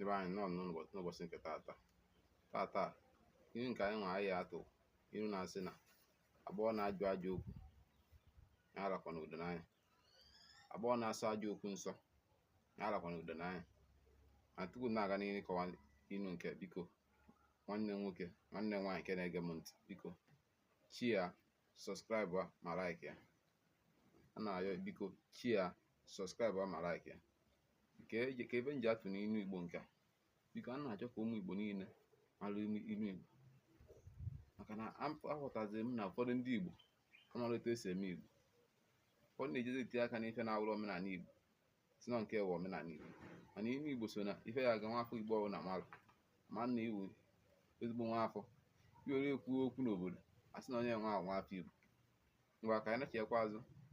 Ndị be anyị, nnọọ n'ụbọchị nke taata. Taata, ilu nke anyị nwe anyị atụ ilu na-asị na agbọghọ na-ajụ ajọ okwu ya arakwana udo n'anya, agbọghọ na-asọ ajọ okwu nsọ ya arakwana udo n'anya. Ma tupu m na-aga n'ihu ịkọwa ilu nke, biko, nwanne m nwoke, nwanne m nwaanyị nke na-ege m ntị, biko share, subscribe ma like ya. A na-ayọ, biko share, subscribe ma like ya. Nke ka ebe m ji atụ n'ilu Igbo nke a, biko, a na-achọ ka ụmụ Igbo niile mara ilu Igbo, maka na aghọtaziri m na ụfọdụ ndị Igbo amara etu esi eme Igbo. Ụfọdụ na-ejezi etinye aka n'ife na-awụrụ omenala Igbo, si na nke wụ omenala Igbo. Mana ilu Igbo so na ife ya aga nwafọ Igbo ọbụla marụ ma nna iwu ezigbo nwafọ iwere ekwu okwu n'obodo, a sị na onye nwe ahụ nwafọ Igbo. Ngwa, ka anyị na-echekwa azụ.